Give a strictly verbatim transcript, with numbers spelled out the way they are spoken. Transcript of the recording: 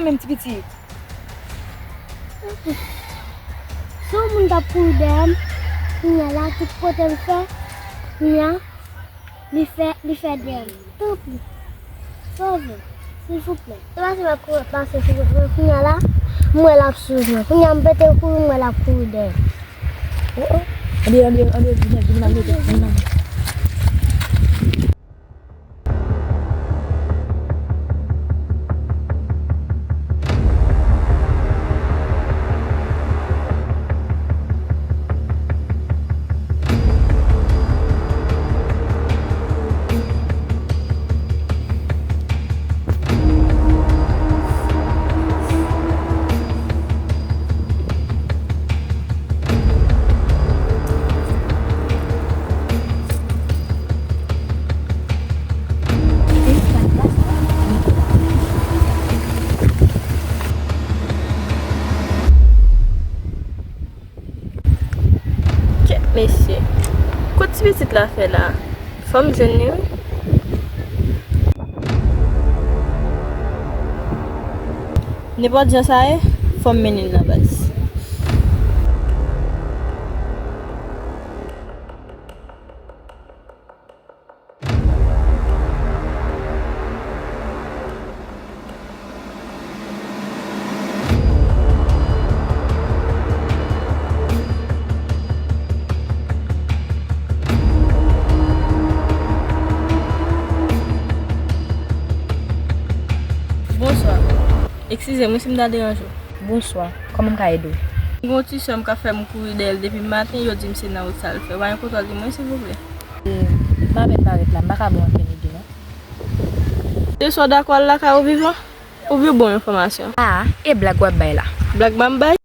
Menm ti pitit. Si yon moun t ap kouri dèyè m, kounye a la, tout kote m fè, kounye a, li fè, li fè dèyè m. Tanpri, sove m, silvouplè. Se pa si m ap kouri ap pase, silvouplè. Kounye a la, m wè l ap swiv mwen. Kounye a, m pete kouri, m wè l ap kouri dèyè m. Oh, oh. Ann ale, ann ale, ann ale, vin, vin, vin, vin, vin. Kèt mesye. Kot ti pitit la fè la? Fò m jwenn li, wi. Nenpòt jan sa ye, fò m mennen l nan baz. Bonswa. Eskize m wi si m ta deranje w. Bonswa. Kòman m ka ede w? M gen yon ti sè m k ap fè m kouri dèyè l depi maten, yo di m se nan wout sa l fè. Ou pa gen kontwòl li mwen, silvouplè? E, m pa vin parèt la, m pa ka ba w ankenn ide, non. Se sa w dakò al lakay ou vivan? Ou vle bon enfòmasyon? A, e blag w ap bay la? Blag m ap bay?